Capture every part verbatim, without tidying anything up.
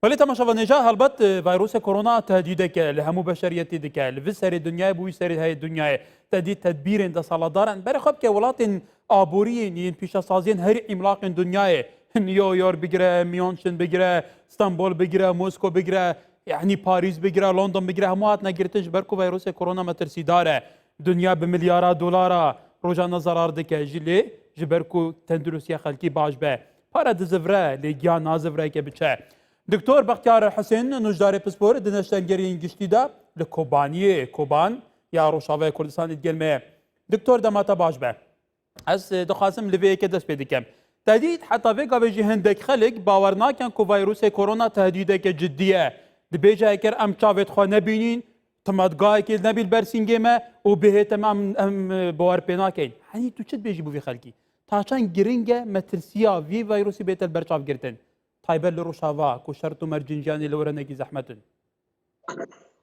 Belê temaşevanê, ja helbet, e, vayrosê korona tehdîdeke li hemû beşeriyetê dike. Li vî serê dinyayê bû wî serê heyê dinyayê. Te dî tedbîrên desthilatdaran berê xwe bike welatên aboriyên yên pîşesaziyên herî îmlaqên dinyayê. New York bigire, München bigire, Stenbol bigire, Mosko bigire, yanî Parîs bigire, London bigire, hemû hatine girtin ji ber ku vayrosê korona metirsîdar e. Dinya bi milyara dolara rojane zerar dike jî lê ji ber ku tenduristiya xelkî baş be. Pare dizivre, lê giyan nazivre eke biçe. Doktor Bextiyar Husên, nûjdarê pispor di neştengeriyên giştî de li Kobaniyê, Koban ya Rojavayê Kurdistanê digel me ye. Doktor, dema te baş be. Ez, e, dixwazim li vê yekê dest pê dikem. Tedît heta vê gavê jî hindek xelk bawer nakin ku vayrosê korona tehdîdeke cidî ye. Dibêje eger em çavêt xwe nebînîn, timadgahekê nebî li ber sîngê me û bihête me em, em, e, bawer pê nakeyn. Henî tu çi dibêjî bo vî xelkî? Ta çend giring e metirsiya vî vayrosî bête li ber çav girtin? Taybet li Rojava, ku şert û mercên jiyanê li wir hinekî zehmet in.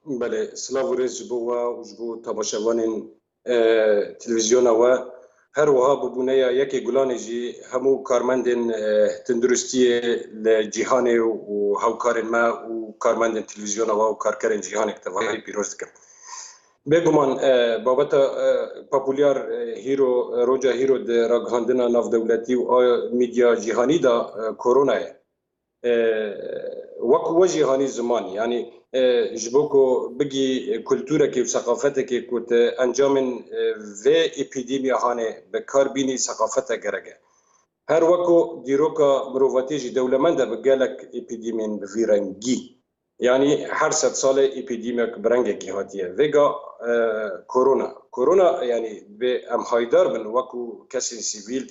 Belê, silav û rêz ji bo we û ji bo temaşevanên, e, televîzyona we. Her wiha bi bûneya yekê Gulanê jî hemû karmendên, e, tenduristiyê li cîhanê û hewkarên me û karmendên televîzyona we û karkerên cîhanê bi tevahî pîroz dikim. Bêguman, e, babeta, e, populyar, e, hîro, e, roja hîro di ragihandina navdewletî û a medya cîhanî de, e, korona ye. E, wek we jî hanî ziman, yanî, e, ji bo ku bigî kulturekê û seqafetekê ku di encamên, e, vê epîdemiya hanê bi kar bînî, seqafete gerek e. Her wek ku dîroka mirovatiyê jî dewlemend e bi gelek epîdemiyên bi vî rengî. Yanî her sed salê epîdemiyek bi rengekî hatiye. Vêga, e, korona. Korona, yanî divê em haydar bin wekû kesên sivîl,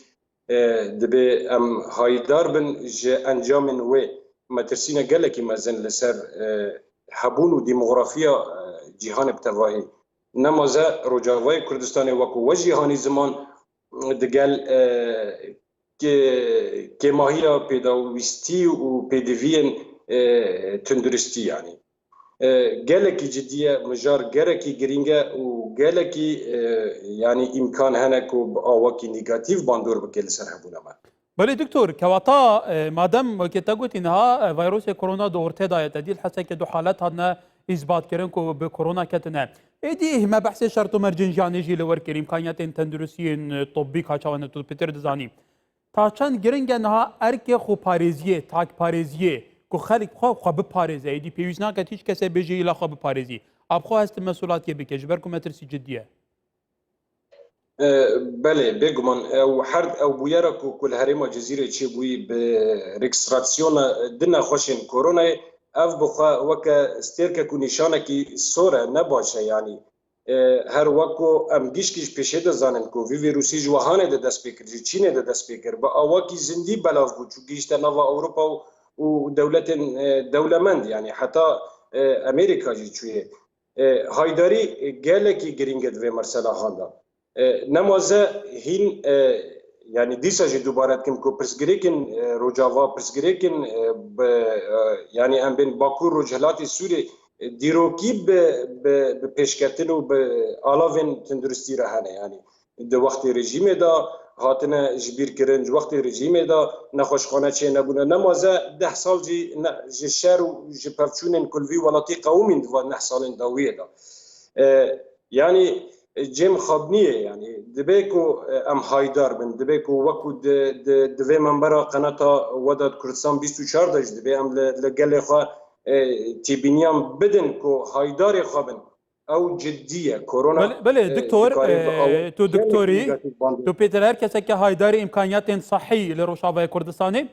e, divê em haydar bin ji encamên wê. Metirsîne gelekî mezin li ser, e, hebûn û demografiya, e, cîhanê bi tevahî. Nemaze Rojavayê Kurdistanê wekû we jî hanî ziman, digel, e, kê-, kêmahiya pêdawîstî û pêdiviyên, e, tunduristî, yanî. E, gelekî cidî ye, mijar gelekî girîng e û gelekî, e, yanî îmkan hene ku bi awakî negatîf bandor bike li ser hebûna me. Belê doktor, kewata, e, madem wekî te gotî niha, e, vayrosê korona di ortê de ye, te dî li Hesekê du halet hatine îsbatkirin ku bi korona ketine. Êdî me behsê şert û mercên jiyanê jî li wir kir, îmkaniyetên tenduristiyên, e, tibbî ka çawa ne tu pêtir dizanî. Ta çend giring e niha erkê xweparêziyê, takparêziyê, ku xelk xwe, xwe biparêze, êdî pêwîst nake hîç kesê bêje îla xwe biparêzî. Ab xwe hest mesulatiyê bike, ji ber ku metirsî cidî ye. E, belê, bêguman, ew her, ew bûyera ku, ku li herêma Cizîrê çêbûyî bi registrasyona du nexweşên koronayê, ev bi xwe weke stêrkek û nîşanekî sor e, ne baş e, yanî. E, her wek ku em gişkî ji pêşê dizanin ku vî vîrusî ji Wuhanê de dest pê kir, ji Çînê de dest pê kir, bi awakî zindî belav bû, çû gihîşte nava Ewropa û, û dewletên, e, dewlemend, yanî heta, e, Amerîka jî çûye. E, haydarî, e, gelekî girîng e di vê mersela han de. E, nemaze hîn, e, yanî dîsa jî dubare dikim ku pirsgirêkên, e, Rojava, pirsgirêkên, e, bi, e, yanî em bên Bakur, Rojhilatê Sûrê, e, dîrokî bi, bi, bi pêşketin û bi alavên tenduristî re hene. Yanî di wextê rejîmê de hatine ji bîr kirin, ji wextê rejîmê de nexweşxane çê nebûne. Nemaze deh sal jî ne, ji şer û ji pevçûnên ku li vî welatî qewimîn di van neh salên dawiyê de. E, yanî cêm xabniyê, yanî dibe ku, e, em haydar bin, dibe ku wekû di, di, di vê membera qenata Wedat Kurdistan bîst û çar de jî dibe em li, li gelê xwe, e, têbîniyan bidin ku haydarê xwe bin. Ew cidî ye. Korona, Belê, belê, e, doktor, dikare bi e, awakî tu doktorî, negatîf bandor. Tu pêtir her keseke haydarê îmkaniyetên sehî li Rojavayê Kurdistanê,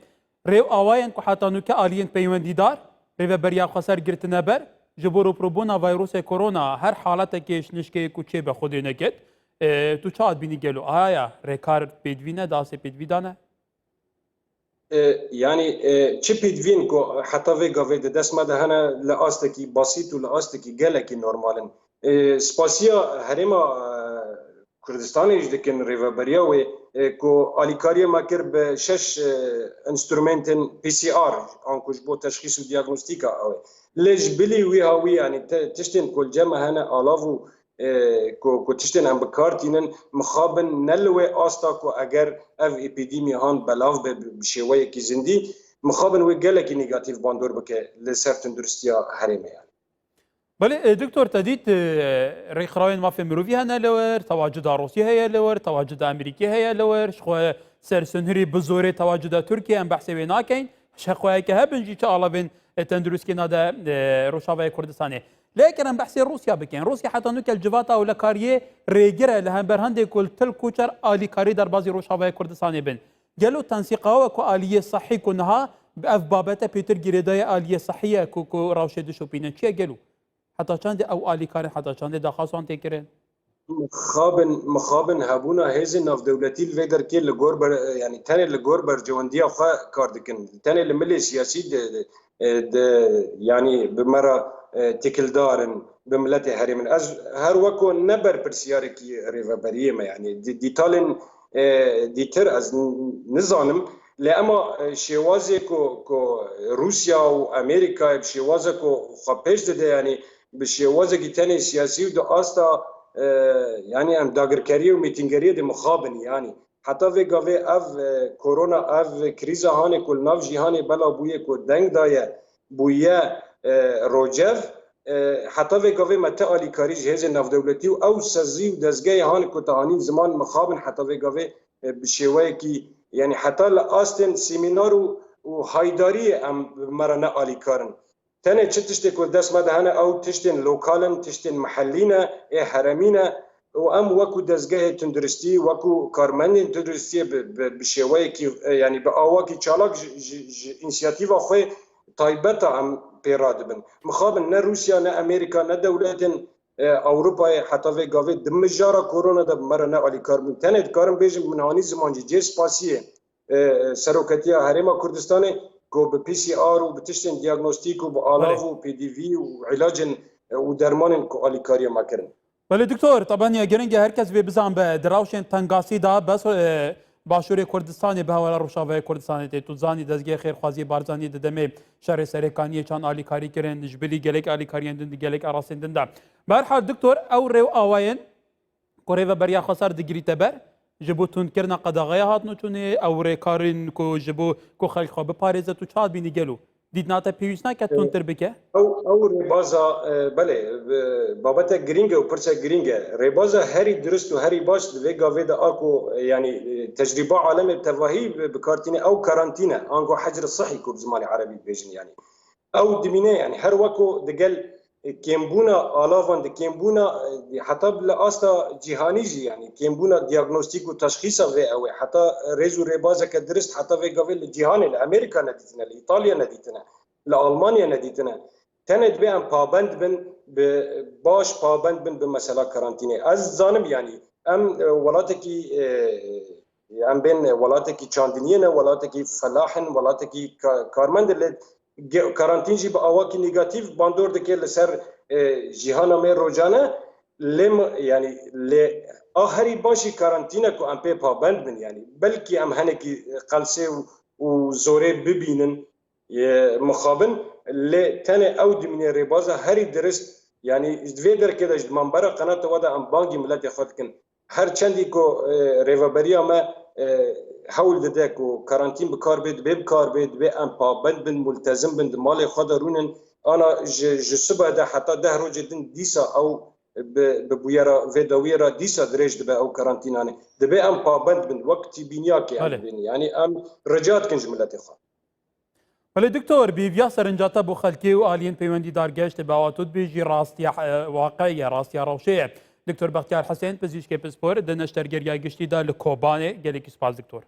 rê û awayên ku heta nûke aliyên peywendîdar, rêveberiya xweser girtine ber, ji bo rûpirûbûna vayrosê korona, her haletekê ji nişkeyê ku çêbe Xwedê nekit, e, tu çawa dibînî gelo? Aya rêkar pêdivî ne, di astê pêdivî de ne? E, yanî, e, çi pêdiviyên ku heta vê gavê di dest me de hene, li astekî basît û li astekî gelekî normal in. E, spasiya herêma, e, Kurdistanê jî dikin, rêveberiya wê, e, ku alîkariya me kir bi şeş, e, înstrumentên P C R, anku ji bo teşxîs û diagnostîka ew ê. Lê ji bilî wî hawî, yanî te-, tiştên ku li cem me hene, alav û e, ku, ku tiştên em bi kar tînin, mixabin ne li wê asta ku eger ev epîdemî han belav be bi, bi şêweyekî zindî, mixabin wê gelekî negatîf bandor bike li ser tunduristiya herêmê yani. Belê, e, doktor, te dît, e, rêkxirawên mafê mirovî hene li wir, tewacida Rûsya heye li wir, tewacida Amerîkê heye li wir, ji xwe ser sinhirî bi zorê tewacida Tirkiye, em behsê wê nakeyn. Ji xweyeke hebin jî çi alavên, e, tenduristiyê nade, e, Rojavayê Kurdistanê. Lê eger em behsê Rûsya bikin, Rûsya heta nûke li civata ewlekariyê rêgir e, li hember hindê ku li til koçer alîkarî derbazî Rojavayê Kurdistanê bin. Gelo tensîqa we ku aliyê sehî ku niha bi ev babete pêtir girêdayê aliyê sehî ye ku, ku rewşê dişopînin çi ye gelo? Heta çendê ew alîkar in, heta çendê daxwaz wan tê kirin? Mixabin, mixabin hebûna hêzên navdewletî li vê derkê li gor ber, yani tenê li gor berjewendiya xwe kar dikin. Tenê li milê siyasî di, di, e, di, yani bi me re, e, têkildar in, bi miletê herêm in. Ez her weko ne berpirsiyarekî rêveberiyê me, yani di, dîtalên, e, dîtir ez n-, nizanim. Lê ema, e, şêwazê ku, ku Rûsya û Amerîkayê bi şêwaze ku xwe pêş dide, yani bi şêwazekî tenê siyasî û di asta, e, yani em dagirkeriyê û mîtîngeriyê de mixabin, yani heta vê gavê ev, e, korona, ev krîza hanê ku li nav cîhanê bela bûye ku deng daye, bûye, e, rocev, e, heta vê gavê me ti alîkarî ji hêzên navdewletî û ew sezî û dezgehê hanê ku te anîn ziman mixabin heta vê gavê, e, bi şêweyekî, yani heta li astên semînar û, û haydariyê em bi me re ne alîkar in. Tenê çi tiştê ku dest me de hene, ew tiştên lokal in, tiştên mihellî ne, ê heremî ne û em wekû dezgehê tunduristî, wekû karmendên tunduristiyê bi, bi, bi şêweyekî, e, yanî bi awakî çalak ji, ji, ji însiyatîfa xwe taybet a em pê radibin. Mixabin ne Rûsya, ne Amerîka, ne dewletên, e, Ewropayê heta vê gavê di mijara korona de bi me re ne alîkar bûn. Tenê dikarim bêjim min hanî ziman jî cê spasiyê e, Seroketiya Herêma Kurdistanê ku bi P C R û bi tiştên diagnostîk û bi alav Belê. û P D V û ilacên, e, û dermanên ku alîkariya me kirin. Belê doktor, teben ya giring e her kes vê bizanbe, di rewşên tengasî de bes, e, Başûrê Kurdistanê bi hewara Rojavayê Kurdistanê tê. Tu zanî dezgehê xêrxwaziyê Barzanî di demê şerê Serêkaniyê çand alîkarî kirin, ji bilî gelek alîkariyên din di gelek arastên din de. Bi her hal doktor, ew rê û awayên ku Rêveberiya Xweser digirîte ber, ji bo tundkirina qedexeya hatine çûnê, ew rêkarên ku ji bo ku xelk xwe biparêze, tu çawa dibînî gelo? Dîtina te pêwîst nake tundtir bike? Ew, ew rêbaza, e, belê, e, babetek girîng e û pirsek girîng e. Rêbaza herî dirust û herî baş di vê gavê de a ku, e, yanî, e, tecrîba alemê bi tevahî bi, bi kar tîne, ew karantîne, ango hecr sihî ku bi zimanê erebî dibêjin, yanî. Ew dimîne, yani her weko digel kêmbûna alavan, di kêmbûna, e, heta li asta cîhanî jî, yani kêmbûna diagnostîk û teşxîsa vê ew e. Heta rêz û rêbazeke dirist heta vê gavê li cîhanê, li Amerîka nedîtine, li Îtalya nedîtine, li Almanya nedîtine. Tenê divê em pabend bin, bi baş pabend bin bi mesela karantînê. Ez zanim, yani em, e, welatekî, e, em bên welatekî çandiniyê ne, welatekî felah in, welatekî ka-, karmend in, lê ge-, karantîn jî bi awakî negatîf bandor dike li ser, e, cîhana me rojane. Lê mi, yani, lê a herî baş jî karantîn e ku em pê pabend bin, yani belkî em henekî qelsê û, û zorê bibînin, e, mixabin, lê tenê ew dimîne rêbaza herî dirist, yani di vê derkê de ji di mambera qenata we de em bangî miletê xwe dikin. Her çendî ku, e, rêveberiya me, e, hewl dide ku karantîn bi kar bê, dibê bi kar bê, dibê em pabend bin, multezim bin, di malê xwe de rûnin. Ana ji, ji sibe de heta deh rojê din dîsa ew bi, bi bûyera vê dawiyê re dîsa dirêj dibe ew karantînanê. Dibê em pabend bin, wek tîbîniyakê em Belê. dibînin. Yanî em rica dikin ji miletê xwe. Belê doktor, bi vîya serinca te bo xelkê û aliyên peywendîdar geşt, bi awa tu dibêjî rastiya, e, waqeyê ye, rastiya rewşê ye. Doktor Bextiyar Hisên, pizîşkê pispor, di neştergeriya giştî de li Kobanê. Gelekî spas doktor.